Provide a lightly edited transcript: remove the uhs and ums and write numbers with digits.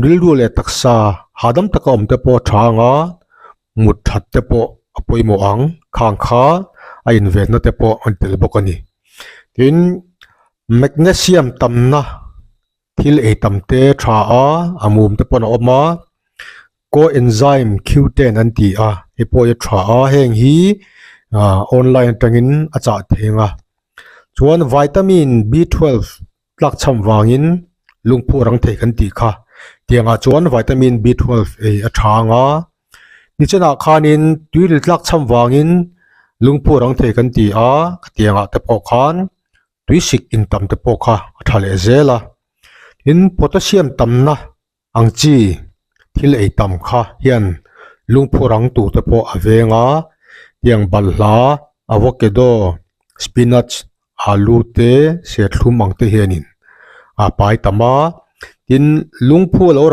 Rilru leh taksa hahdam taka awm te pawh a tha ang a, mut that te pawh a pawimawh ang khang kha a invenna te pawh a ni tel bawk a ni. Tin, magnesium tamna thil ei tam te tha a, a mum te pawn a awm a, coenzyme Q10 an ti a, hei pawh hi a tha a, heng hi ah online atangin a chah theng a. Chuan vitamin B12 tlak cham vangin lungphu a rang thei kan tih kha tiangah chuan vitamin B12 ei a tha ang a, nichenah khanin tuiril tlak cham vangin lungphu a rang thei kan ti a, khatiangah te pawh khan tuisik intam te pawh kha a tha leh zel a, tin potassium tamna ang chi thil ei tam kha hian lungphu rang tur te pawh a veng a tiang balhla avocado spinach alu te serthlum ang te hianin a pai tam a tin lungphu a lo.